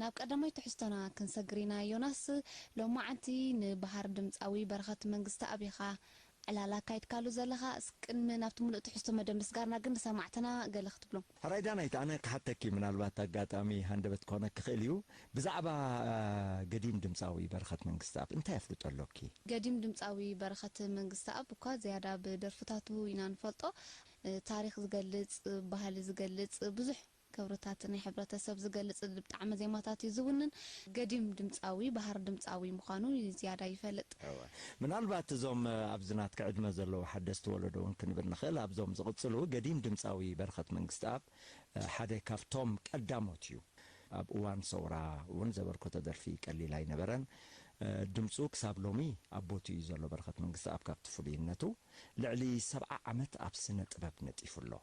ናብ ቀዳማይ ትሕዝቶና ክንሰግር ኢና። ዮናስ፣ ሎማዓንቲ ንበሃር ድምጻዊ በረኸት መንግስተኣብ ኢኻ ዕላል ኣካይድካሉ ዘለኻ። እስ ቅድሚ ናብቲ ምሉእ ትሕዝቶ መደብ ምስጋርና ግን ንሰማዕትና ገለ ክትብሎም። ሕራይ ዳናይት፣ ኣነ ክሓተኪ፣ ምናልባት ኣጋጣሚ ሃንደበት ክኾነኪ ክኽእል እዩ። ብዛዕባ፣ አ፣ ገዲም ድምጻዊ በረኸት መንግስተኣብ እንታይ ኣፍልጦ ኣሎኪ? ገዲም ድምጻዊ በረኸት መንግስተኣብ እኳ ዝያዳ ብደርፍታቱ ኢና ንፈልጦ። እ፣ ታሪኽ ዝገልጽ፣ ባህሊ ዝገልጽ፣ ብዙሕ ክብርታት ናይ ሕብረተሰብ ዝገልጽ ብጣዕሚ ዜማታት እዩ ዝውንን። ገዲም ድምጻዊ፣ በሃር ድምጻዊ ምዃኑ ዝያዳ ይፈልጥ። እወ። ምናልባት እዞም፣ እ፣ ኣብዚ ናትካ ዕድመ ዘለዉ ሓደስቲ ወለዶ እውን ክንብል ንኽእል። ኣብዞም ዝቕጽሉ ገዲም ድምጻዊ በረኸት መንግስተኣብ፣ እ፣ ሓደ ካብቶም ቀዳሞት እዩ። ኣብ እዋን ሰውራ እውን ዘበርከቶ ደርፊ ቀሊል ኣይነበረን። እ፣ ድምጹ ክሳብ ሎሚ ኣብ ቦትኡ እዩ ዘሎ። በረኸት መንግስተኣብ ካብቲ ፍሉይነቱ ልዕሊ ሰብዓ ዓመት ኣብ ስነ ጥበብ ነጢፉ ኣሎ።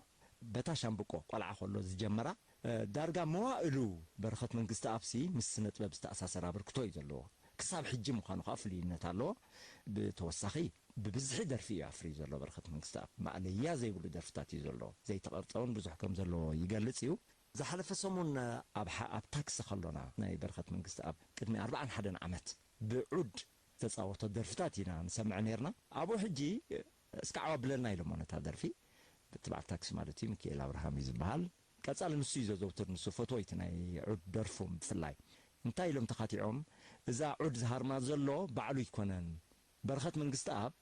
በታ ሻምብቆ ቆልዓ ከሎ ዝጀመራ፣ እ፣ ዳርጋ መዋእሉ በረኸት መንግስተኣብሲ ምስ ስነ ጥበብ ዝተኣሳሰር ኣበርክቶ እዩ ዘለዎ። ክሳብ ሕጂ ምዃኑ ከኣ ፍሉይነት ኣለዎ። ብተወሳኺ ብብዝሒ ደርፊ እዩ ኣፍርዩ ዘሎ በረኸት መንግስተኣብ። ማእለያ ዘይብሉ ደርፍታት እዩ ዘለዎ። ዘይተቐርጸ እውን ብዙሕ ከም ዘለዎ ይገልጽ እዩ። ዝሓለፈ ሰሙን ኣብ ሓ-፣ ኣብ ታክሲ ከሎና ናይ በረኸት መንግስተኣብ ቅድሚ ኣርብዓን ሓደን ዓመት ብዑድ ዝተጻወቶ ደርፍታት ኢና ንሰምዕ ነይርና። ኣብኡ ሕጂ እስካዕ ኣዋብለልና ኢሎሞ ነታ ደርፊ። እቲ በዓል ታክሲ ማለት እዩ፣ ሚኪኤል ኣብርሃም እዩ ዝበሃል። ቀጻሊ ንሱ እዩ ዘዘውትር፣ ንሱ ፈትዎ እቲ ናይ ዑድ ደርፉ ብፍላይ። እንታይ ኢሎም ተኻቲዖም፣ እዛ ዑድ ዝሃርማ ዘሎ ባዕሉ ኣይኮነን፣ በረኸት መንግስተኣብ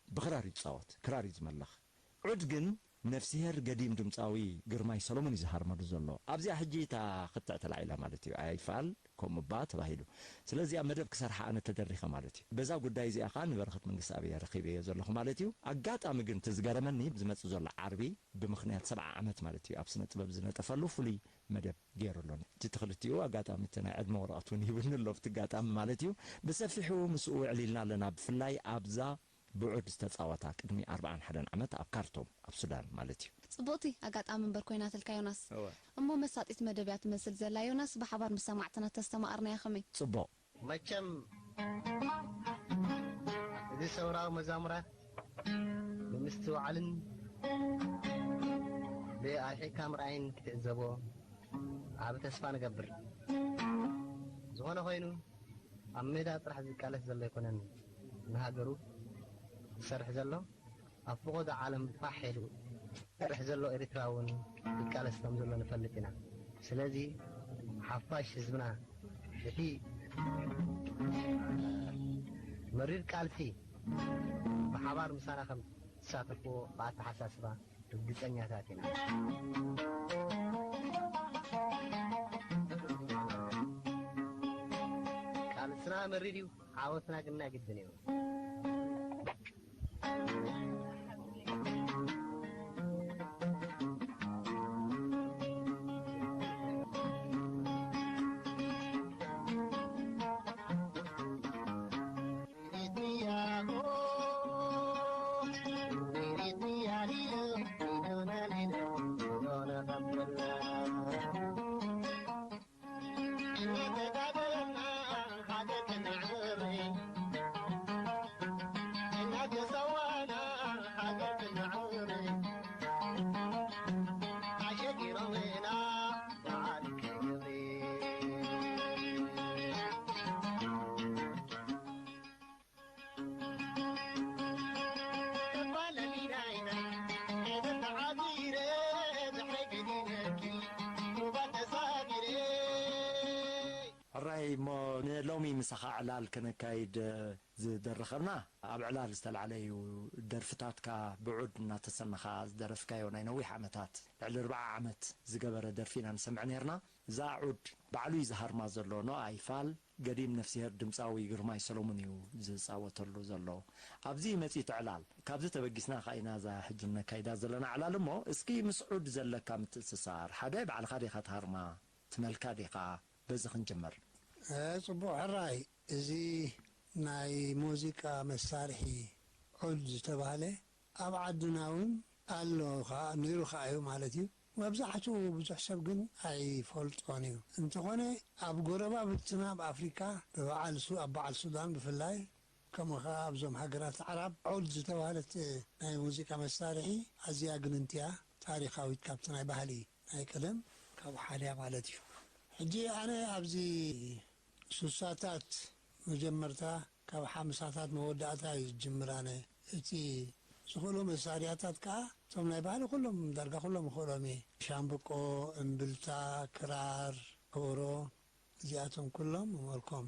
ብክራር እዩ ዝጻወት፣ ክራር እዩ ዝመልኽ። ዑድ ግን ነፍስሄር ገዲም ድምጻዊ ግርማይ ሰሎሞን እዩ ዝሃርመሉ ዘሎ። ኣብዚኣ ሕጂ እታ ክትዕ ተላዒላ ማለት እዩ። ኣይፋል ከምኡ እባ ተባሂሉ። ስለዚ ኣብ መደብ ክሰርሓ ኣነ ተደሪኸ ማለት እዩ። በዛ ጉዳይ እዚኣ ኸኣ ንበረኸት መንግስተኣብ እየ ረኺበዮ ዘለኹ ማለት እዩ። ኣጋጣሚ ግን እቲ ዝገረመኒ፣ ዝመጽእ ዘሎ ዓርቢ ብምኽንያት ሰብዓ ዓመት ማለት እዩ፣ ኣብ ስነ ጥበብ ዝነጠፈሉ ፍሉይ መደብ ገይሩ ኣሎ። እቲ ክልቲኡ ኣጋጣሚ እቲ ናይ ዕድመ ወረቐት እውን ሂቡኒ ኣሎ፣ ኣብቲ ኣጋጣሚ ማለት እዩ። ብሰፊሑ ምስኡ ኣዕሊልና ኣለና፣ ብፍላይ ኣብዛ ብዑድ ዝተጻወታ ቅድሚ ኣርብዓን ሓደን ዓመት ኣብ ካርቱም፣ ኣብ ሱዳን ማለት እዩ። ጽቡቕቲ ኣጋጣሚ እምበር ኮይናትልካ ዮናስ። እወ። እሞ መሳጢት መደብ እያ ትመስል ዘላ። ዮናስ፣ ብሓባር ምስ ሰማዕትና ተስተማቐርናዮ ከመይ? ጽቡቕ። መቸም እዚ ሰውራዊ መዛሙራት ብምስትውዓልን ብኣርሒቕካ ምርኣይን ክትዕዘቦ ዓቢ ተስፋ ንገብር። ዝኾነ ኮይኑ፣ ኣብ ሜዳ ጥራሕ ዝቃለስ ዘሎ ኣይኮነን ንሃገሩ ዝሰርሕ ዘሎ፣ ኣብ ፈቐዶ ዓለም ፋሕ ኢሉ ዝሰርሕ ዘሎ ኤርትራ እውን ይቃለስ ከም ዘሎ ንፈልጥ ኢና። ስለዚ ሓፋሽ ህዝብና እቲ መሪር ቃልሲ ብሓባር ምሳና ከም ትሳተፍዎ ብኣተሓሳስባ ርግጸኛታት ኢና። ቃልስና መሪር እዩ፣ ዓወትና ግና ግድን እዩ። ሕራይ እሞ ንሎሚ ምሳኻ ዕላል ከነካይድ ዝደረኸልና፣ ኣብ ዕላል ዝተላዕለ እዩ። ደርፍታትካ ብዑድ እናተሰነኻ ዝደረፍካዮ ናይ ነዊሕ ዓመታት፣ ልዕሊ ኣርብዓ ዓመት ዝገበረ ደርፊ ኢና ንሰምዕ ነርና። እዛ ዑድ ባዕሉ እዩ ዝሃርማ ዘሎ፣ ኖኣ ይፋል። ገዲም ነፍስሄር ድምጻዊ ግርማይ ሰሎሙን እዩ ዝጻወተሉ ዘሎ። ኣብዚ መጺት ዕላል፣ ካብዚ ተበጊስና ከኣ ኢና እዛ ሕጂ ነካይዳ ዘለና ዕላል። እሞ እስኪ ምስ ዑድ ዘለካ ምትእስሳር፣ ሓደ ባዕልኻ ዲኻ ትሃርማ፣ ትመልካ ዲኻ? በዚ ክንጅምር። እ፣ ጽቡቕ ሕራይ። እዚ ናይ ሙዚቃ መሳርሒ ዑድ ዝተባህለ ኣብ ዓድና እውን ኣሎ ኸዓ፣ ነይሩ ኸዓ እዩ ማለት እዩ። መብዛሕትኡ ብዙሕ ሰብ ግን ኣይፈልጦን እዩ። እንተኾነ ኣብ ጎረባብትና ኣብ ኣፍሪካ ብበዓል ሱ-፣ ኣብ በዓል ሱዳን ብፍላይ፣ ከምኡ ኸዓ ኣብዞም ሃገራት ኣዕራብ ዑድ ዝተባህለት ናይ ሙዚቃ መሳርሒ ኣዝያ ግንንቲ እያ፣ ታሪኻዊት ካብቲ ናይ ባህሊ ናይ ቀደም ካብ ሓደ እያ ማለት እዩ። ሕጂ ኣነ ኣብዚ ሱሳታት መጀመርታ ካብ ሓምሳታት መወዳእታ እዩ ዝጅምር። ኣነ እቲ ዝኽእሎ መሳርያታት ከኣ እቶም ናይ ባህሊ ኩሎም ዳርጋ ኩሎም እኽእሎም እየ። ሻምብቆ፣ እምብልታ፣ ክራር፣ ከበሮ፣ እዚኣቶም ኩሎም እመልኮም።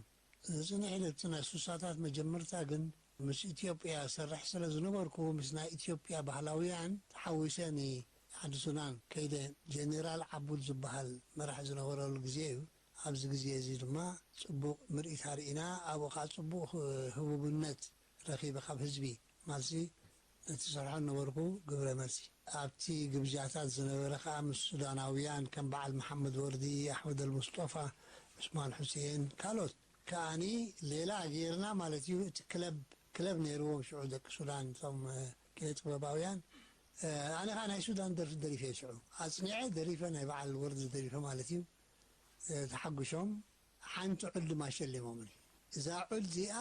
ዝጽንሕ ኢለ እቲ ናይ ሱሳታት መጀመርታ ግን ምስ ኢትዮጵያ ሰርሕ ስለ ዝነበርኩ፣ ምስ ናይ ኢትዮጵያ ባህላውያን ተሓዊሰ ንዓዲ ሱዳን ከይደ። ጀኔራል ዓቡድ ዝበሃል መራሒ ዝነበረሉ ግዜ እዩ። ኣብዚ ግዜ እዚ ድማ ጽቡቕ ምርኢት ኣርኢና፣ ኣብኡ ኸኣ ጽቡቕ ህቡብነት ረኺበ ካብ ህዝቢ። ማልሲ ነቲ ዝሰርሖ ነበርኩ ግብረ መልሲ። ኣብቲ ግብጃታት ዝነበረ ከኣ ምስ ሱዳናውያን ከም በዓል መሓመድ ወርዲ፣ ኣሕመድ ኣልሙስጦፋ፣ ዑስማን ሑሴን፣ ካልኦት ከኣኒ ሌላ ጌርና ማለት እዩ። እቲ ክለብ፣ ክለብ ነይርዎም ሽዑ ደቂ ሱዳን፣ እቶም፣ እ፣ ኪነ ጥበባውያን። እ፣ ኣነ ከኣ ናይ ሱዳን ደርፊ ደሪፈ ሽዑ። ኣጽኒዐ ደሪፈ፣ ናይ በዓል ወርዲ ደሪፈ ማለት እዩ። እ፣ ተሓጒሶም ሓንቲ ዑል ድማ ሸሊሞምኒ። እዛ ዑል እዚኣ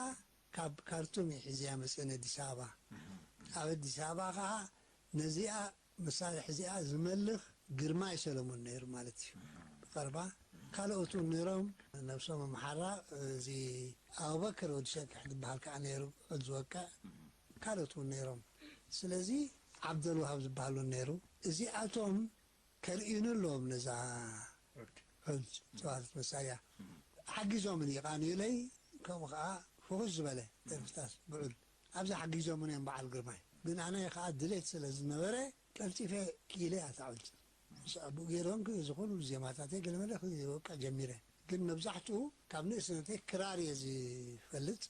ካብ ካርቱም እየ ሒዘያ መፅእን ኣዲስ ኣበባ። ኣብ ኣዲስ ኣበባ ከዓ ነዚኣ መሳርሒ እዚኣ ዝመልኽ ግርማይ ሰለሙን ነይሩ ማለት እዩ። ብቐርባ ካልኦት እውን ነይሮም፣ ነብሶም ኣምሓራ፣ እዚ ኣቡበከር ወዲ ሸቂሕ ዝበሃል ከዓ ነይሩ፣ ዑል ዝወቅዕ፣ ካልኦት እውን ነይሮም። ስለዚ ዓብደልዋሃብ ዝበሃል እውን ነይሩ። እዚኣቶም ከርእዩኒ ኣለዎም ነዛ ዑድ። ዑድ ዝተባህለት መሳርያ። ሓጊዞምኒ፣ የቓንዩለይ፣ ከምኡ ኸዓ ፍኹስ ዝበለ ደርፍታት ብዑል። ኣብዛ ሓጊዞምኒ እዮም በዓል ግርማይ። ግን ኣነ ኸዓ ድሌት ስለ ዝነበረ ቀልጢፈ ክኢለ እያ እታ ዑድ። ምስ ኣቡኡ ገይሮም ክ-፣ ዝኾኑ ዜማታተይ ገለመለ ክወቅዕ ጀሚረ። ግን መብዛሕትኡ ካብ ንእስነተይ ክራር እየ ዝፈልጥ።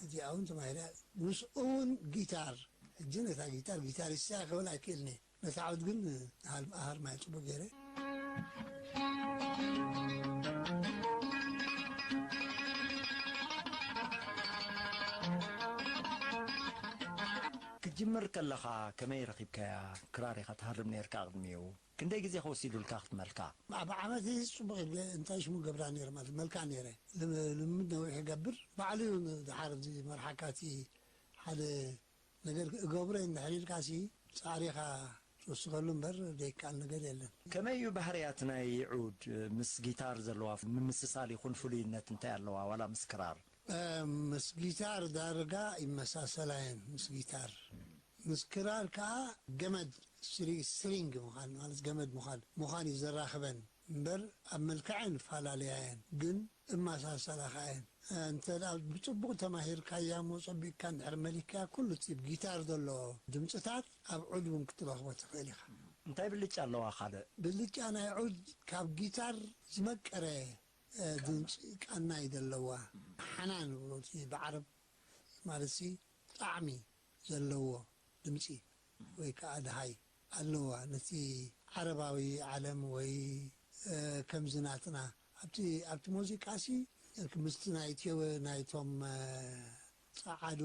እዚኣ እውን ተማሂረ። ምስኡ እውን ጊታር፣ ሕጂ ነታ ጊታር ጊታሪስት እያ ክብል ኣይክእልን እየ። ነታ ዑድ ግን ሃር-፣ ሃርማይ ጽቡቕ ገይረ። ክትጅምር ከለኻ ከመይ ረኺብካያ? ክራር ኢኻ ትሃርም ነይርካ ቅድሚኡ። ክንደይ ግዜ ከ ወሲዱልካ ክትመልካ? ኣብ ዓመት እዚ ጽቡቕ ኢለ እንታይ ሽሙ ገብራ ነይረ ማለት መልካ ነይረ። ልም-፣ ልምምድ ነዊሕ ይገብር። ባዕሉ እዩ ድሓር እዚ መርሓካ እቲ ሓደ ነገር እገብሮ እንድሕር ኢልካሲ ጻዕሪኻ ትወስኸሉ እምበር ዘይከኣል ነገር የለን። ከመይ እዩ ባህርያት ናይ ዑድ? ምስ ጊታር ዘለዋ ምምስሳል ይኹን ፍሉይነት እንታይ ኣለዋ? ዋላ ምስ ክራር? እ፣ ምስ ጊታር ዳርጋ ይመሳሰላ እየን። ምስ ጊታር፣ ምስ ክራር ከኣ ገመድ ስሪ-፣ ስትሪንግ ምዃን ማለት ገመድ ምዃን፣ ምዃን እዩ ዘራኽበን እምበር ኣብ መልክዐን ይፈላለያ እየን፣ ግን እመሳሰላ ከኣ እየን። እንተ ደኣ ብጽቡቕ ተማሂርካያ እሞ ጸቢቕካ እንድሕር መሊክካያ፣ ኩሉ እቲ ጊታር ዘሎ ድምጽታት ኣብ ዑድ እውን ክትረኽቦ ትኽእል ኢኻ። እንታይ ብልጫ ኣለዋ ካልእ? ብልጫ ናይ ዑድ ካብ ጊታር ዝመቀረ፣ እ፣ ድምጺ ቃና እዩ ዘለዋ። ሓናን ዝብሎ እቲ ብዓረብ ማለትሲ ጣዕሚ ዘለዎ ድምጺ ወይ ከኣ ደሃይ ኣለዋ። ነቲ ዓረባዊ ዓለም ወይ፣ እ፣ ከምዚ ናትና ኣብቲ፣ ኣብቲ ሙዚቃሲ ምስቲ ናይ ኢትዮ-፣ ናይቶም፣ እ፣ ጸዓዱ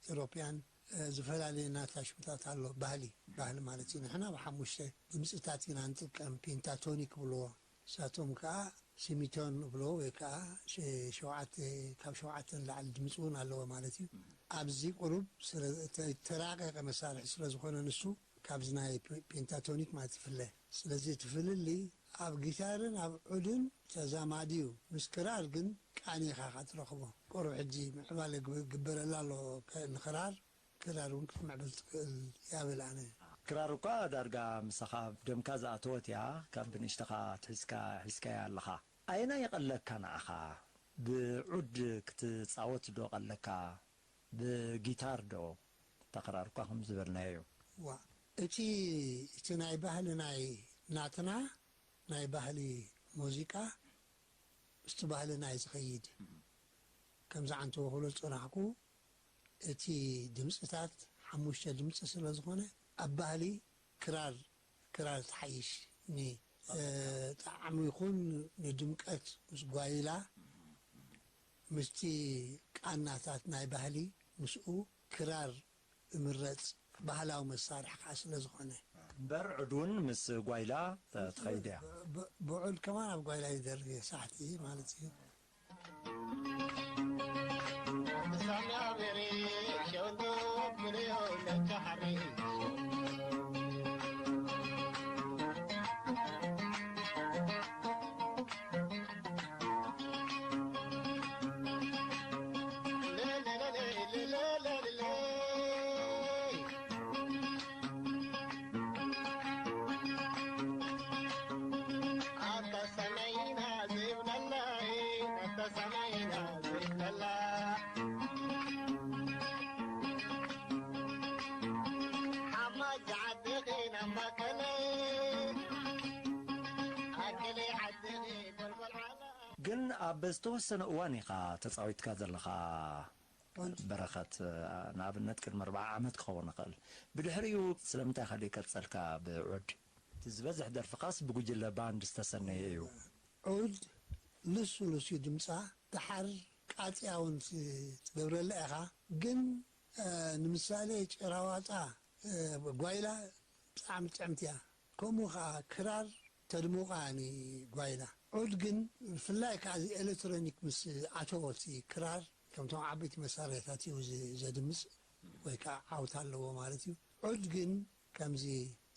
ኤሮፕያን፣ እ፣ ዝፈላለየ ናታ ሽምታት ኣሎ። ባህሊ፣ ባህሊ ማለት እዩ። ንሕና ብሓሙሽተ ድምጽታት ኢና ንጥቀም፣ ፔንታቶኒክ ይብልዎ። ንሳቶም ከኣ ሲሚቶን ይብልዎ ወይ ከኣ ሸ-፣ ሸውዓተ፣ ካብ ሸውዓተ ንላዕሊ ድምጺ እውን ኣለዎ ማለት እዩ። ኣብዚ ቁሩብ ስለ እተ-፣ እተራቀቀ መሳርሒ ስለ ዝኾነ ንሱ ካብዚ ናይ ፔ-፣ ፔንታቶኒክ ማለት ይፍለ። ስለዚ እቲ ፍልልይ ኣብ ጊታርን ኣብ ዑድን ተዛማዲ እዩ። ምስ ክራር ግን ቃኒ ኢኻ ኢኻ ትረኽቦ። ቁሩብ ሕጂ ምዕባለ ግብ-፣ ግበረላ ኣሎ ከ-፣ ንክራር፣ ክራር እውን ክትምዕብል ትኽእል እያ ብል ኣነ። ክራር እኳ ዳርጋ ምሳኻ ኣብ ደምካ ዝኣተወት እያ፣ ካብ ብንእሽተኻ ኣትሒዝካ ሒዝካያ ኣለኻ። ኣየናይ ይቐለካ ንዓኻ? ብዑድ ክትጻወት ዶ ቀለካ? ብጊታር ዶ? እታ ክራር እኳ ከም ዝበልናዮ እዩ። ዋ፣ እቲ፣ እቲ ናይ ባህሊ ናይ ናትና ናይ ባህሊ ሙዚቃ ምስቲ ባህልና እዩ ዝኸይድ። ከምዚ ዓንተቦ ክብሎ ዝጸናሕኩ፣ እቲ ድምጽታት ሓሙሽተ ድምጺ ስለ ዝኾነ፣ ኣብ ባህሊ ክራር፣ ክራር ትሓይሽ። ኒ-፣ እ፣ ጣዕሚ ይኹን ንድምቀት ምስ ጓይላ፣ ምስቲ ቃናታት ናይ ባህሊ ምስኡ ክራር እምረጽ፣ ባህላዊ መሳርሒ ከኣ ስለ ዝኾነ። እምበር ዑድ እውን ምስ ጓይላ ተ-፣ ትኸይድ እያ። ብ-፣ ብ-፣ ብዑድ ከማን ኣብ ጓይላ ይደርፍ እየ፣ ሳሕቲ ማለት እዩ። ግን ኣብ ዝተወሰነ እዋን ኢኻ ተጻዊትካ ዘለኻ። በረኸት፣ ንኣብነት ቅድሚ ኣርብዓ ዓመት ክኸውን ይኽእል። ብድሕሪኡ ስለምንታይ ካልእ ቀጸልካ ብዑድ? እቲ ዝበዝሕ ደርፍኻስ ብጉጅለ ባንድ ዝተሰነየ እዩ። ዑድ ልስሉስ እዩ ድምጻ፣ ደሓር ቃጽያ እውን ት-፣ ትገብረላ ኢኻ። ግን፣ እ፣ ንምሳሌ ጭራዋጣ፣ እ፣ ጓይላ ብጣዕሚ ጥዕምቲ እያ። ከምኡ ኸዓ ክራር ተድምቓ ንጓይላ። ዑድ ግን ብፍላይ ከኣ እዚ ኤሌክትሮኒክ ምስ ኣተዎ እቲ ክራር ከምቶም ዓበይቲ መሳርሒታት እዩ ዝ-፣ ዘድምጽ ወይ ከኣ ዓውታ ኣለዎ ማለት እዩ። ዑድ ግን ከምዚ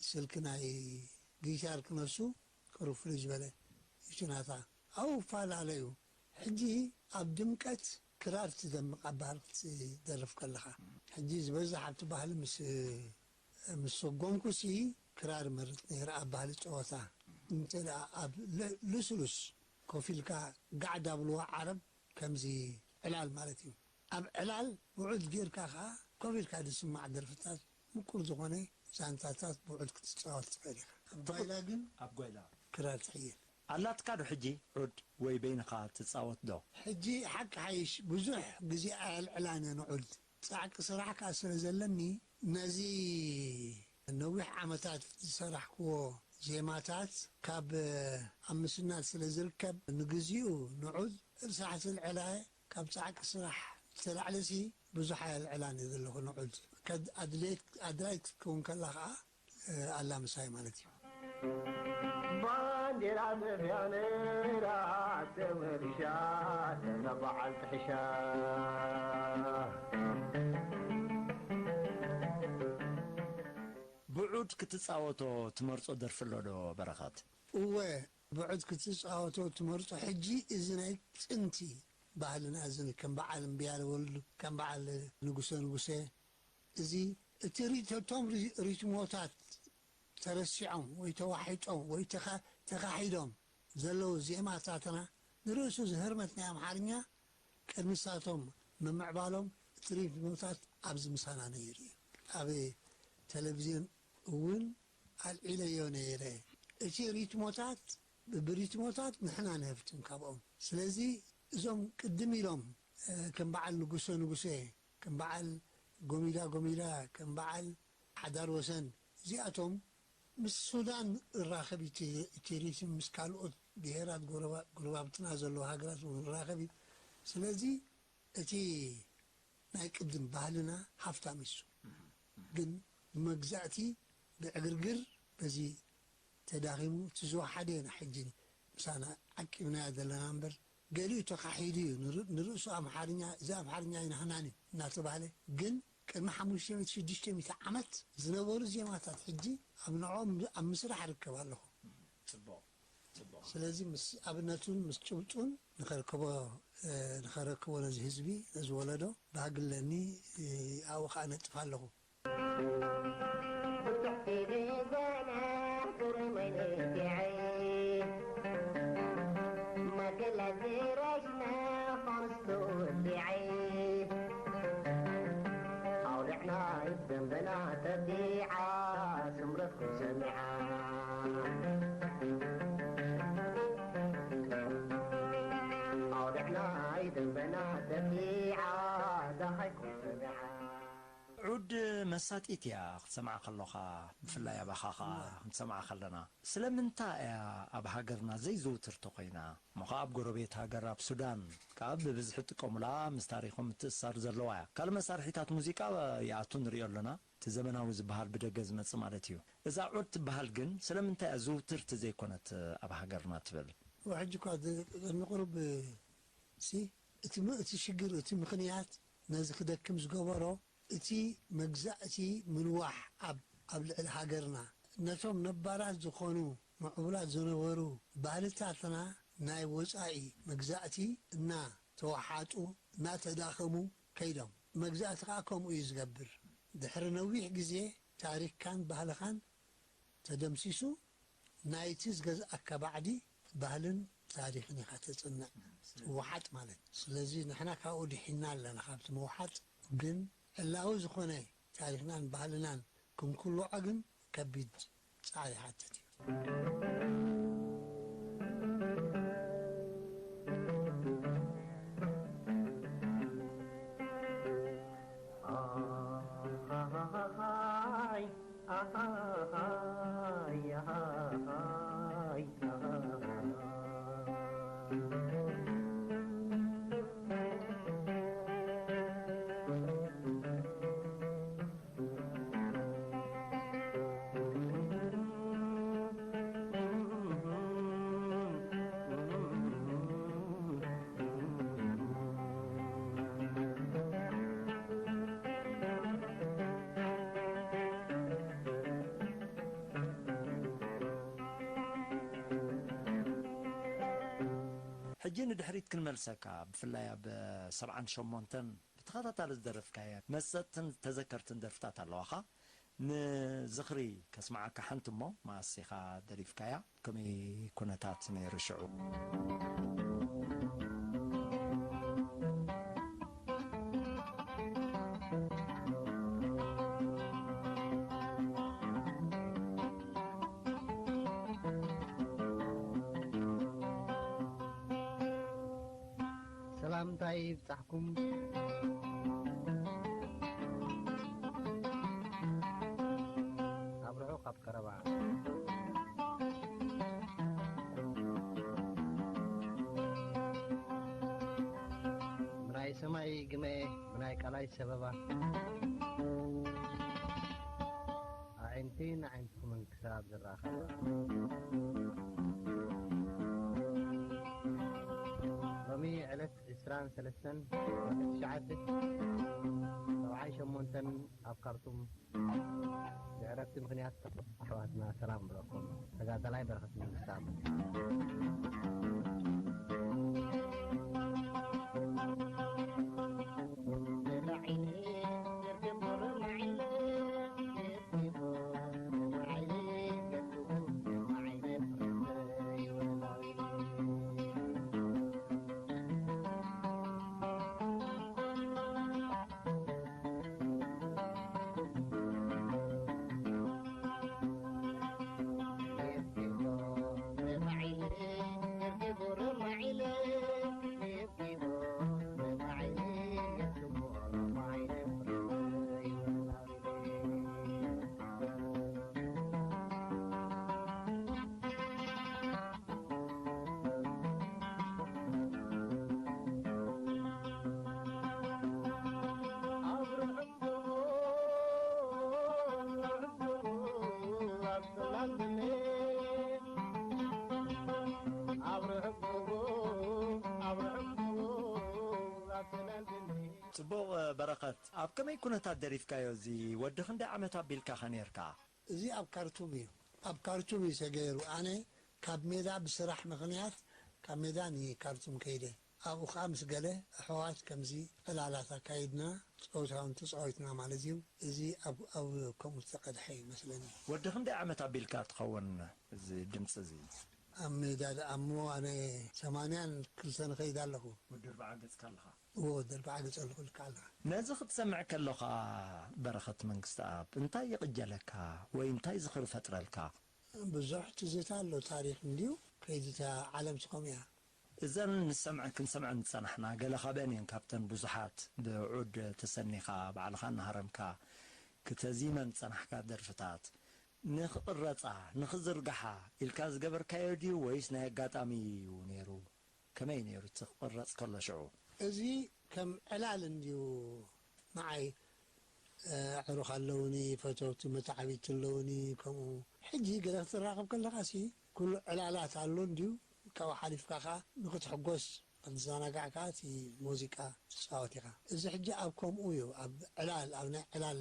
ስልኪ ናይ ጊታር ክነሱ ቅሩብ ፍልይ ዝበለ እዩ ናታ። ኣብኡ እፈላለ እዩ። ሕጂ ኣብ ድምቀት ክራር ትደምቕ ኣብ ባህሊ ክትደርፍ ከለኻ። ሕጂ ዝበዝሕ ኣብቲ ባህሊ ምስ ምስ ሰጎምኩሲ ክራር እመርጽ ነይረ ኣብ ባህሊ ጸወታ። እንተ ደኣ ኣብ ል-፣ ልስሉስ ኮፍ ኢልካ ጋዕ ዳብልዋ ዓረብ ከምዚ ዕላል ማለት እዩ። ኣብ ዕላል ብዑድ ጌርካ ከኣ ኮፍ ኢልካ ዝስማዕ ደርፍታት ምቁር ዝኾነ ዛንታታት ብዑድ ክትጻወት ትኽእል ኢኻ። ኣብ ጓይላ ግን ኣብ ጓይላ ክራር ትሕይል። ኣላትካ ዶ ሕጂ ዑድ ወይ በይንኻ ትጻወት ዶ? ሕጂ ሓቂ ሓይሽ ብዙሕ ግዜ ኣየልዕላን እየ ንዑድ። ጻዕቂ ስራሕ ከኣ ስለ ዘለኒ፣ ነዚ ነዊሕ ዓመታት ዝሰራሕክዎ ዜማታት ካብ ኣብ ምስናድ ስለ ዝርከብ፣ ንግዚኡ ንዑድ እርሳሕ ስልዕላ እየ። ካብ ጻዕቂ ስራሕ ዝተላዕለሲ ብዙሕ ኣየልዕላን እየ ዘለኹ ንዑድ። ከድ-፣ ኣድለይት-፣ ኣድላይት ክትከውን ከላ ከኣ፣ እ፣ ኣላ ምሳይ ማለት እዩ። ባንዴራ መፍያ ነይራ ተመልሻ ተመባዓል ጥሕሻ። ብዑድ ክትጻወቶ ትመርጾ ደርፊ ኣሎ ዶ በረኸት? እወ፣ ብዑድ ክትጻወቶ ትመርጾ። ሕጂ እዚ ናይ ጥንቲ ባህልና እዚ ከም በዓል እምብያለ ወልዱ፣ ከም በዓል ንጉሰ ንጉሰ፣ እዚ እቲ ሪ-፣ እቶም ሪ-፣ ሪትሞታት ተረሲዖም ወይ ተዋሒጦም ወይ ተኻ-፣ ተኻሒዶም ዘለዉ ዜማታትና ንርእሱ እዚ ህርመት ናይ ኣምሓርኛ ቅድሚ ሳቶም ምምዕባሎም እቲ ሪትሞታት ኣብዚ ምሳና ነይሩ እዩ። ኣብ ቴሌቪዝዮን እውን ኣልዒለዮ ነይረ። እቲ ሪትሞታት፣ ብሪትሞታት ንሕና ንህፍትን ካብኦም። ስለዚ እዞም ቅድም ኢሎም፣ እ፣ ከም በዓል ንጉሰ ንጉሰ፣ ከም በዓል ጎሚዳ ጎሚዳ፣ ከም በዓል ሓዳር ወሰን፣ እዚኣቶም ምስ ሱዳን እራኸብ እዩ እቲ፣ እቲ ሪትም ምስ ካልኦት ብሄራት ጎረባ-፣ ጎረባብትና ዘለዋ ሃገራት እውን እራኸብ እዩ። ስለዚ እቲ ናይ ቅድም ባህልና ሃፍታም እዩ። ግን ብመግዛእቲ ብዕግርግር በዚ ተዳኺሙ እቲ ዝወሓደ ኢና ሕጂ ምሳና ዓቂብናዮ ዘለና እምበር ገሊኡ ተኻሒዱ እዩ። ንር-፣ ንርእሱ ኣምሓርኛ፣ እዚ ኣምሓርኛ ኣይናህናን እዩ እናተባህለ ግን ቅድሚ ሓሙሽተ ሚእቲ ሽዱሽተ ሚእቲ ዓመት ዝነበሩ ዜማታት ሕጂ ኣብ ንዕኦም ኣብ ምስራሕ እርከብ ኣለኹ። ጽቡቕ፣ ጽቡቕ። ስለዚ ምስ ኣብነቱን ምስ ጭብጡን ንኸርከቦ፣ እ፣ ንኸረክቦ ነዚ ህዝቢ፣ ነዚ ወለዶ ባህጊ ኣለኒ፣ እ፣ ኣብኡ ኸኣ ነጥፍ ኣለኹ። ብትሕቲ ብዘና ቁሩመይ ንትዓይ ማከላ ዝረሽና ፋርስቱ ሊዓይ ኣውሊዕና ይደንበና ተቢዓ ስምረትኩም ሰሚዓ ኣውሊዕና ይደንበና ተቢዓ ዳኻይኩም ሰሚዓ። ዑድ መሳጢት እያ ክትሰምዓ ከሎኻ፣ ብፍላይ ኣባኻ ኸኣ እዋ። ክንሰምዓ ከለና። ስለምንታይ እያ ኣብ ሃገርና ዘይዝውትርቲ ኮይና? እሞ ኸኣ ኣብ ጎረቤት ሃገር ኣብ ሱዳን ከኣ ብብዝሒ ይጥቀሙላ፣ ምስ ታሪኾም ምትእስሳር ዘለዋ እያ። ካልእ መሳርሒታት ሙዚቃ ይኣቱ ንርእዮ ኣሎና፣ እቲ ዘመናዊ ዝበሃል ብደገ ዝመጽእ ማለት እዩ። እዛ ዑድ ትበሃል ግን ስለምንታይ እያ ዝውትርቲ ዘይኮነት ኣብ ሃገርና ትብል? ሕጂ እኳ ድ-፣ ቅድሚ ቁሩብ ሲ፣ እቲ ም-፣ እቲ ሽግር፣ እቲ ምኽንያት ነዚ ክደክም ዝገበሮ፣ እቲ መግዛእቲ ምንዋሕ ኣብ፣ ኣብ ልዕሊ ሃገርና፣ ነቶም ነባራት ዝኾኑ ምዕቡላት ዝነበሩ ባህልታትና ናይ ወጻኢ መግዛእቲ እናተወሓጡ፣ እናተዳኸሙ ከይዶም። መግዛእቲ ከኣ ከምኡ እዩ ዝገብር። ድሕሪ ነዊሕ ግዜ ታሪኽካን ባህልኻን ተደምሲሱ፣ ናይቲ ዝገዝኣካ ባዕዲ ባህልን ታሪኽን ኢኻ ተጽንዕ፣ ትወሓጥ ማለት። ስለዚ ንሕና ካብኡ ድሒና ኣለና፣ ካብቲ ምውሓጥ። ግን ዕላዊ ዝኾነ ታሪኽናን ባህልናን ክንኩልዖ ግን ከቢድ ጻዕሪ ይሓትት እዩ። ሕጂ ንድሕሪት ክንመልሰካ፣ ብፍላይ ኣብ ሰብዓን ሸሞንተን ብተኸታታሊ ዝደረፍካየን መሰጥትን ተዘከርትን ደርፍታት ኣለዋኻ። ንዝኽሪ ከስምዓካ ሓንቲ እሞ፣ መኣስ ኢኻ ደሪፍካያ? ከመይ ኩነታት ነይሩ ሽዑ? ሰላምታይ ይብጻሕኩም። ካብ ርሑቕ ካብ ቀረባ። ብናይ ሰማይ ግመ፣ ብናይ ቃላይ ሰበባ። ኣዒንቲ ንዓይንትኹምን ክሳብ ዝራኸባ። ሎሚ ዕለት ዕስራን ሰለስተን ወርሒ ትሽዓተ ሰብዓን ሸሞንተን ኣብ ካርቱም ብዕረፍቲ ምኽንያት ኣሕዋትና ሰላም ብለኩም። ተጋዳላይ በረኸት መንግስታብ። ጽቡቕ በረኸት፣ ኣብ ከመይ ኩነታት ደሪፍካዮ? እዚ ወዲ ክንደይ ዓመት ኣቢልካ ኸ ኔርካ? እዚ ኣብ ካርቱም እዩ። ኣብ ካርቱም እዩ ተገይሩ። ኣነ ካብ ሜዳ ብስራሕ ምኽንያት ካብ ሜዳ ንካርቱም ከይደ። ኣብኡ ኸዓ ምስ ገለ ኣሕዋት ከምዚ ዕላላት ኣካይድና፣ ጸወታ እውን ተጻዊትና ማለት እዩ። እዚ ኣብ፣ ኣብ ከምኡ ዝተቐድሐ ይመስለኒ። ወዲ ክንደይ ዓመት ኣቢልካ ትኸውን እዚ ድምጺ እዚ? ኣብ ሜዳ ደኣ እሞ ኣነ ሰማንያን ክልተን እኸይድ ኣለኹ። ወዲ ኣርብዓ ገጽካ ኣለኻ? እዎ፣ ወዲ ኣርብዓ ገጽ ኣለኹ፣ ልክዕ ኣለኻ። ነዚ ክትሰምዕ ከለኻ በረኸት መንግስተኣብ እንታይ ይቕጀለካ ወይ እንታይ ዝኽሪ ፈጥረልካ? ብዙሕ ትዝታ ኣሎ፣ ታሪኽ እንድዩ፣ ከይዲ እታ ዓለም ትኸም እያ። እዘን ንሰምዐን ክንሰምዐን ዝጸናሕና ገለ ካብአን እየን፣ ካብተን ብዙሓት ብዑድ ተሰኒኻ ባዕልኻ እናሃረምካ ክተዚመን ዝጸናሕካ ደርፍታት። ንኽቕረጻ፣ ንኽዝርግሓ ኢልካ ዝገበርካዮ ድዩ ወይስ ናይ ኣጋጣሚ እዩ ነይሩ? ከመይ ነይሩ እቲ ክቕረጽ ከሎ ሽዑ? እዚ ከም ዕላል እንድዩ ንዓይ። እ፣ ኣዕሩኽ ኣለውኒ፣ ፈተውቲ መተዓብይቲ ኣለውኒ፣ ከምኡ። ሕጂ ገለ ክትራኸብ ከለኻሲ ኩሉ ዕላላት ኣሎ እንድዩ፣ ካብኡ ሓሊፍካ ኸኣ ንኽትሕጎስ፣ ክትዘናጋዕ ከኣ እቲ ሙዚቃ ትጻወት ኢኻ። እዚ ሕጂ ኣብ ከምኡ እዩ፣ ኣብ ዕላል፣ ኣብ ናይ ዕላል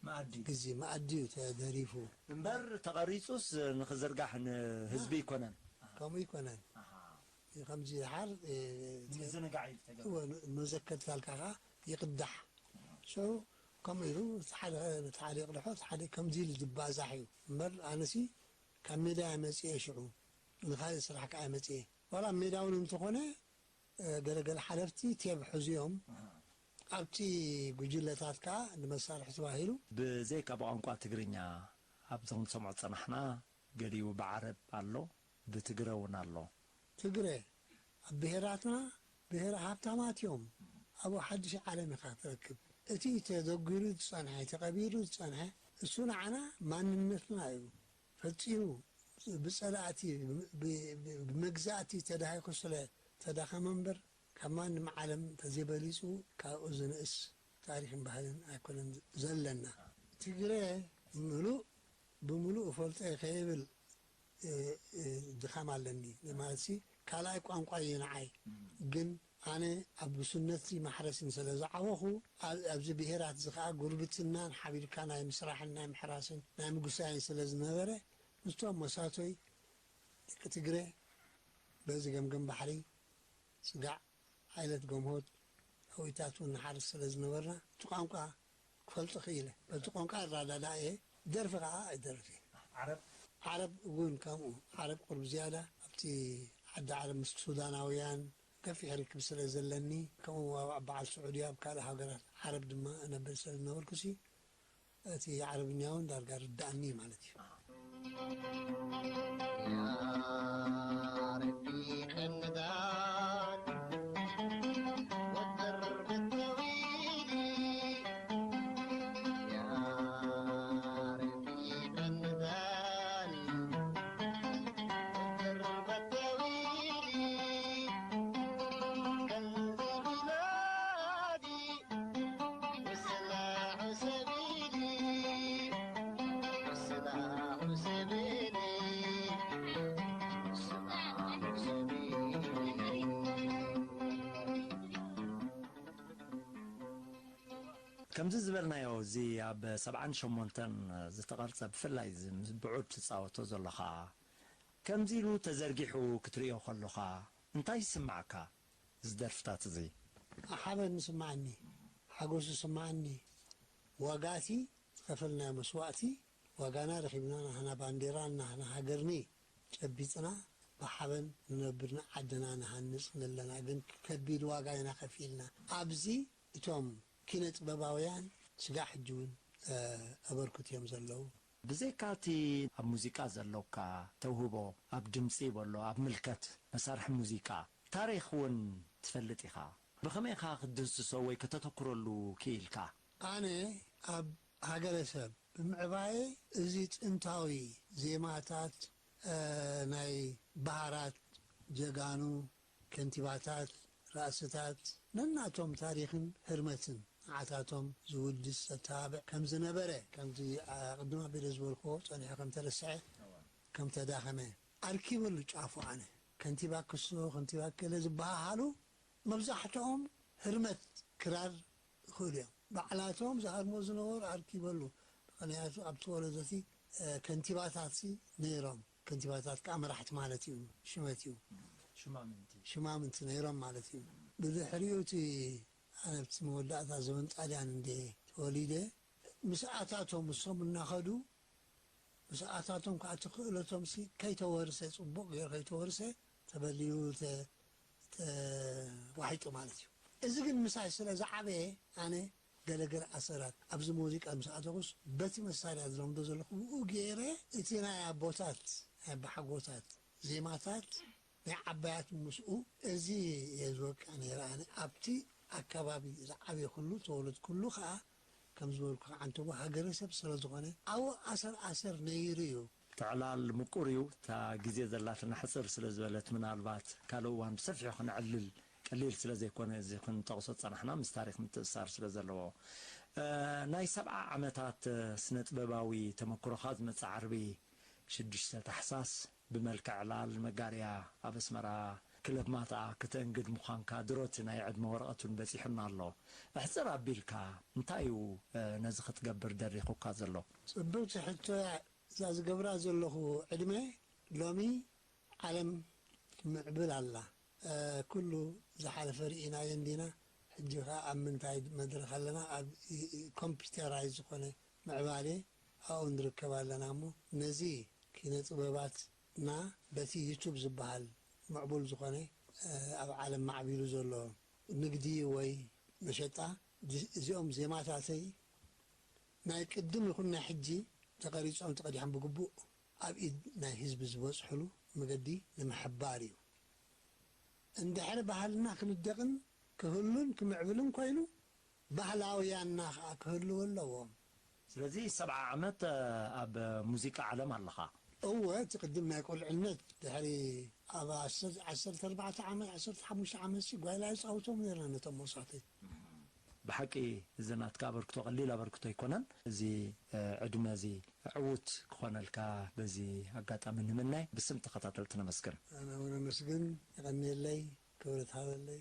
መኣዲ። ግዜ መኣዲ እዩ ተደሪፉ። እምበር ተቐሪጹስ ንኽዝርጋሕ ንህዝቢ ኣይኮነን። ከምኡ ኣይኮነን። ኣሃ። ከምዚ ድሓር፣ እ፣ ንምዝንጋዕ እዩ ዝተገብረ። እወ፣ ን-፣ ንመዘከርታ ኢልካ ኸኣ ይቕዳሕ። ሽዑ ከምኡ ኢሉ፣ እቲ ሓደ፣ እቲ ሓደ ይቕድሖ፣ እቲ ሓደ ከምዚ ኢሉ ዝባዛሕ እዩ። እምበር ኣነሲ ካብ ሜዳ እየ መጺኤ ሽዑ፣ ንኻልእ ስራሕ ከኣ እየ መጺኤ። ዋላ ኣብ ሜዳ እውን እንተኾነ፣ እ፣ ገለገለ ሓለፍቲ ቴብ ሕዝዮም፣ ኣሃ። ኣብቲ ጉጅለታት ከኣ ንመሳርሒ ተባሂሉ። ብዘይካ ብቋንቋ ትግርኛ ኣብዚ ክንሰምዖ ዝጸናሕና፣ ገሊኡ ብዓረብ ኣሎ፣ ብትግረ እውን ኣሎ። ትግረ ኣብ ብሄራትና ብሄር ሃብታማት እዮም። ኣብኡ ሓድሽ ዓለም ኢኻ ትረክብ። እቲ ተደጒሩ ዝጸንሐ፣ ተቐቢሩ ዝጸንሐ፣ እሱ ንዓና ማንነትና እዩ። ፈጺሙ ብጸላእቲ፣ ብ-፣ ብ-፣ ብመግዛእቲ ተዳሂኹ ስለ ተዳኸመ እምበር፣ ካብ ማንም ዓለም ተዘይበሊጹ ካብኡ ዝንእስ ታሪኽን ባህልን ኣይኮነን ዘለና። ትግረ ምሉእ ብምሉእ እፈልጦ እየ ከይብል፣ እ፣ እ፣ ድኻም ኣለኒ። ማለትሲ ካልኣይ ቋንቋ እዩ ንዓይ። እም። ግን ኣነ ኣብ ጉስነትን ማሕረስን ስለ ዝዓበኹ፣ ኣብ-፣ ኣብዚ ብሄራት እዚ ኸኣ ጉርብትናን ሓቢርካ ናይ ምስራሕን ናይ ምሕራስን ናይ ምጉሳይን ስለ ዝነበረ፣ ምስቶም መሳቶይ ደቂ ትግረ በዚ ገምገም ባሕሪ ስጋዕ፣ ዓይለት ገምሆት፣ ኣዊታት እውን ንሓርስ ስለ ዝነበርና፣ እቲ ቋንቋ ክፈልጦ ክኢለ። በቲ ቋንቋ እረዳዳእ እየ፣ ደርፊ ከኣ ኣይደርፍ እየ። ዓረብ? ዓረብ እውን ከምኡ። ዓረብ ቁሩብ ዝያዳ ኣብቲ ዓዲ ዓረብ ምስ ሱዳናውያን ገፊሕ ርክብ ስለ ዘለኒ፣ ከምኡ ኣብ በዓል ስዑዲ፣ ኣብ ካልእ ሃገራት ዓረብ ድማ እነብር ስለ ዝነበርኩሲ፣ እቲ ዓረብኛ እውን ዳርጋ ርዳእኒ ማለት እዩ። يا ربي حمدان والدرب الطويل، يا ربي حمدان والدرب الطويل، كنز بلادي والسلاح سبيلي، والسلاح سبيلي، والسلاح سبيلي. ከምዚ ዝበልናዮ፣ እዚ ኣብ ሰብዓን ሸሞንተን ዝተቐርጸ፣ ብፍላይ እዚ ምስ ብዑድ ትጻወቶ ዘለኻ፣ ከምዚ ኢሉ ተዘርጊሑ ክትርእዮ ከለኻ እንታይ ይስምዓካ? እዚ ደርፍታት እዚ። ሓበን ይስምዓኒ፣ ሓጎስ ይስምዓኒ። ዋጋቲ ዝኸፈልናዮ መስዋእቲ፣ ዋጋና ረኺብና፣ ናህና ባንዴራን ናህና ሃገርኒ ጨቢጥና፣ ብሓበን ንነብር፣ ንዓድና ንሃንጽ ንለና። ግን ከቢድ ዋጋ ኢና ከፊልና። ኣብዚ እቶም ኪነ ጥበባውያን ስጋዕ ሕጂ እውን፣ እ፣ ኣበርክቱ እዮም ዘለዉ። ብዘይካ እቲ ኣብ ሙዚቃ ዘሎካ ተውህቦ፣ ኣብ ድምጺ በሎ፣ ኣብ ምልከት መሳርሒ ሙዚቃ፣ ታሪኽ እውን ትፈልጥ ኢኻ። ብኸመይ ኢኻ ክትድህስሶ ወይ ከተተኩረሉ ክኢልካ? ኣነ ኣብ ሃገረሰብ ብምዕባየ፣ እዚ ጥንታዊ ዜማታት፣ እ፣ ናይ በሃራት ጀጋኑ፣ ከንቲባታት፣ ራእስታት ነናቶም ታሪኽን ህርመትን ንዓታቶም ዝውድስ ዘተባብዕ ከም ዝነበረ፣ ከምዚ ኣቕድም ኣቢለ ዝበልክዎ ጸኒሑ ከም ተረስዐ፣ ከም ተዳኸመ ኣርኪበሉ ጫፉ። ኣነ ከንቲባ ክሶ፣ ከንቲባ ከለ ዝበሃሃሉ መብዛሕትኦም ህርመት ክራር ይኽእሉ እዮም። ባዕላቶም ዝሃርሞ ዝነበሩ ኣርኪበሉ። ምኽንያቱ ኣብቲ ወለዶቲ፣ እ፣ ከንቲባታትሲ ነይሮም። ከንቲባታት ከኣ መራሕቲ ማለት እዩ፣ ሽመት እዩ። ሽማምንቲ። ሽማምንቲ ነይሮም ማለት እዩ። ብድሕሪኡ እቲ ኣነ ኣብቲ መወዳእታ ዘበን ጣልያን እንደ ተወሊደ፣ ምስ ኣታቶም እሶም እናኸዱ፣ ምስ ኣታቶም ከኣ እቲ ክእለቶምሲ ከይተወርሰ፣ ጽቡቕ ገይሩ ከይተወርሰ፣ ተበሊሉ፣ ተ-፣ ተዋሒጡ ማለት እዩ። እዚ ግን ምሳይ ስለ ዝዓበየ፣ ኣነ ገለገለ ኣሰራት ኣብዚ ሙዚቃ ምስ ኣተኹስ፣ በቲ መሳርያ ዝለምዶ ዘለኹ ብኡ ገይረ፣ እቲ ናይ ኣቦታት፣ ናይ ኣቦሓጎታት ዜማታት፣ ናይ ዓባያት ምስኡ፣ እዚ እየ ዝወቅዕ ነይረ። ኣነ ኣብቲ ኣከባቢ ዝዓበየኩሉ፣ ተወለድኩሉ ከኣ፣ ከም ዝበልኩ፣ ዓንተቦ ሃገረሰብ ስለ ዝኾነ፣ ኣብኡ ኣሰር ኣሰር ነይሩ እዩ። ትዕላል ምቁር እዩ። እታ ግዜ ዘላትና ሕጽር ስለ ዝበለት፣ ምናልባት ካልእ እዋን ብሰፊሑ ክንዕልል ቀሊል ስለ ዘይኮነ፣ እዚ ክንጠቕሶ ዝጸናሕና ምስ ታሪኽ ምትእስሳር ስለ ዘለዎ። እ፣ ናይ ሰብዓ ዓመታት፣ እ፣ ስነ ጥበባዊ ተመክሮኻ ዝመጽእ ዓርቢ ሽዱሽተ ታሕሳስ ብመልክዕ ዕላል መጋርያ ኣብ ኣስመራ ክለብ ማታ ክተእንግድ ምዃንካ ድሮቲ ናይ ዕድመ ወረቐት እውን በጺሑና ኣሎ። ኣሕጽር ኣቢልካ እንታይ እዩ፣ እ፣ ነዚ ክትገብር ደሪኹካ ዘሎ? ጽብቕቲ ሕቶ እያ። እዛ ዝገብራ ዘለኹ ዕድመ ሎሚ ዓለም ትምዕብል ኣላ። እ፣ ኩሉ ዝሓለፈ ርኢናዮ እንዲና። ሕጂ ኸኣ ኣብ ምንታይ መድረኽ ኣለና? ኣብ ኢ-፣ ኢ-፣ ኮምፒውተራይዝ ዝኾነ ምዕባሌ ኣብኡ ንርከብ ኣለና እሞ፣ ነዚ ኪነ ጥበባትና በቲ ዩቱብ ዝበሃል ምዕቡል ዝኾነ፣ እ፣ ኣብ ዓለም ማዕቢሉ ዘሎ ንግዲ ወይ መሸጣ፣ እዚ-፣ እዚኦም ዜማታተይ ናይ ቅድም ይኹን ናይ ሕጂ ተቐሪጾም ተቐዲሖም ብግቡእ ኣብ ኢድ ናይ ህዝቢ ዝበጽሕሉ መገዲ ንምሕባር እዩ። እንድሕሪ ባህልና ክንደቕን ክህሉን ክምዕብልን ኮይኑ፣ ባህላውያንና ኸኣ ክህልዉ ኣለዎም። ስለዚ ሰብዓ ዓመት፣ እ፣ ኣብ ሙዚቃ ዓለም ኣለኻ? እወ፣ እቲ ቅድም ናይ ቁልዕነት፣ ድሕሪ ኣብ ዓሰርተ፣ ዓሰርተ ኣርባዕተ ዓመት፣ ዓሰርተ ሓሙሽተ ዓመት ሲ ጓይላ ይጻውቶም ነይርና ነቶም መሳተይ። ብሓቂ እዚ ናትካ ኣበርክቶ ቀሊል ኣበርክቶ ኣይኮነን። እዚ፣ እ፣ ዕድመ እዚ ዕዉት ክኾነልካ በዚ ኣጋጣሚ ንምናይ ብስም ተኸታተልቲ ነመስግን። ኣነ እውን ኣመስግን፣ የቐንየለይ፣ ክብረት ሃበለይ።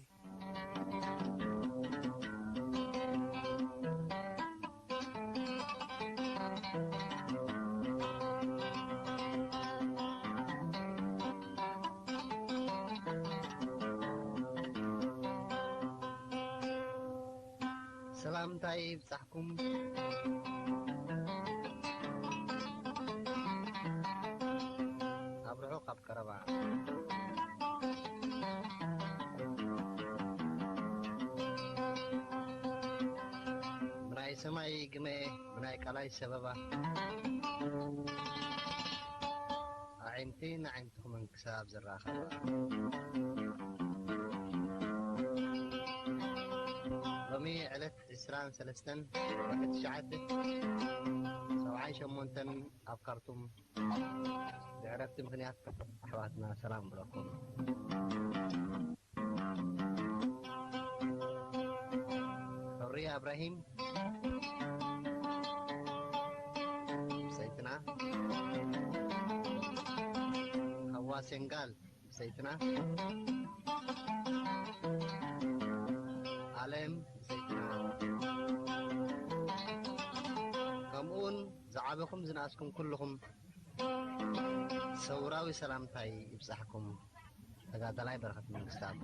ሰላምታይ ይብጻሕኩም። ካብ ርሑቕ ካብ ቀረባ፣ ብናይ ሰማይ ግመ፣ ብናይ ቃላይ ሰበባ፣ ኣዒንቲ ንዓይንትኹምን ክሳብ ዝራኸባ። ሎሚ ዕለት ዕስራን ሰለስተን ወርሒ ትሽዓተ፣ ሰብዓን ሸሞንተን፣ ኣብ ካርቱም ብዕረፍቲ ምኽንያት ኣሕዋትና ሰላም ብለኩም። ሑርያ እብራሂም ሰይትና፣ ሃዋ ሴንጋል ሰይትና፣ ኣለም ሰይትና፣ ከምኡውን ዝዓበኹም ዝነኣስኩም ኩልኹም ሰውራዊ ሰላምታይ ይብጻሕኩም። ተጋዳላይ በረኸት መንግስታብ።